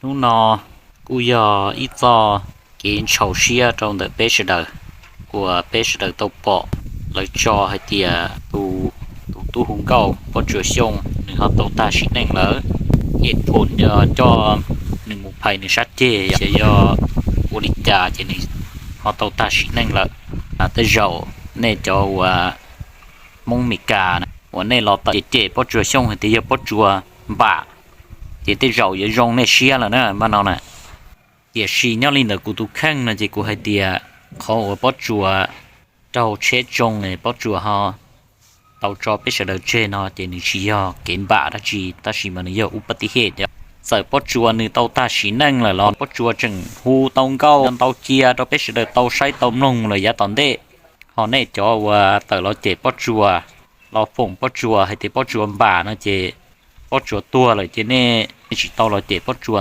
Hnub no kuj yog ib txoj kev ntshau siab rau ntawm peb sawv daws uas peb sawv daws tau pom lawv tso hais tias tus tub hu nkauj Pob Tsuas Xyooj nws ho tau tag sim neej lawm. Ces pom coj nws mus phais nws sab ceg yog ua li cas ces nws ho tau tag sim neej lawm. Tej zaum nej cov uas Hmoob Meskas uas nej los tawm cem cem Pob Tsuas Xyooj hais tias yog Pob Tsuas npam, ces tej zaum yuav zoo nej siab lawm na mas no na. Tiam sis nyob li ntawm kuv tus kheej no ces kuv hais tias qhov uas Pob Tsuas raug tsheb tsoo, Pob Tsuas ho tau tso peb sawv daws tseg no ces nws tsis yog kev npam dab tsi, tab sis mas nws yog u pa ti hej. Txawm Pob Tsuas nws tau tag sim neej lawm los Pob Tsuas tseem hu tau nkauj ntau cia rau peb sawv daws tau saib tau mloog lawm yav tom ntej. Ho nej cov uas tawm los cem Pob Tsuas, los foom Pob Tsuas hais tias Pob Tsuas npam no ces Pob Tsuas tuag lawm ces nej tsis tau los cem Pob Tsuas.